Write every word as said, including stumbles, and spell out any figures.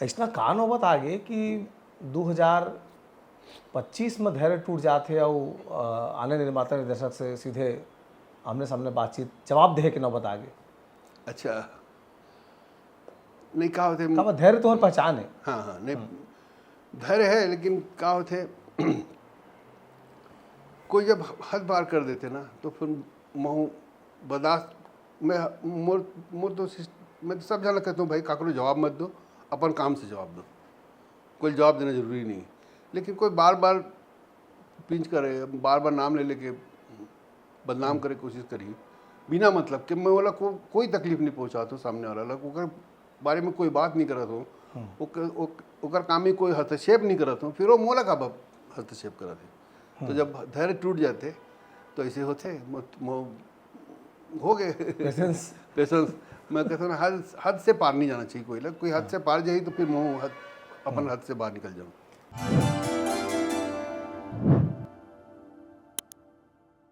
अइसना का नौबत आ गे कि दू हजार पच्चीस में धैर्य टूट जात हे अउ, अ, आने निर्माता निर्देशक से सीधे आमने सामने बातचीत, जवाब देहे के नौबत आ गे? अच्छा, नहीं, का होथे? का बात, धैर्य तुम्हारी पहचान है। हाँ, हाँ, नहीं, धैर्य है, लेकिन का होथे, कोई जब हद पार कर देथे ना, तो फिर महू बर्दाश्त, मैं, मोर, मोर तो सिस-, मैं तो सब झन ला कहता हूँ, भाई, काकरो जवाब मत दो, अपन काम से जवाब दो, कोई जवाब देना जरूरी नहीं है। लेकिन कोई बार बार पिंच करे, बार बार नाम ले लेके बदनाम करे कोशिश करही, बिना मतलब के, मैं ओला को, कोई तकलीफ नहीं पहुँचात हूँ सामने वाला ला, ओकर बारे में कोई बात नहीं करत हूँ, ओकर, ओक-, ओकर काम में कोई हस्तक्षेप नहीं करत हूँ, फिर वो मोला का ब-, हस्तक्षेप करत है। तो जब धैर्य टूट जाथे, तो ऐसे होथे, मो-, मो-, हो गए। Patience। पेशेंस। मैं कहता हूँ ना, हद, हद से पार नहीं जाना चाहिए कोई ला। कोई हद से पार जाही तो फिर महू हद, अपन हद से बाहर निकल जाऊँ।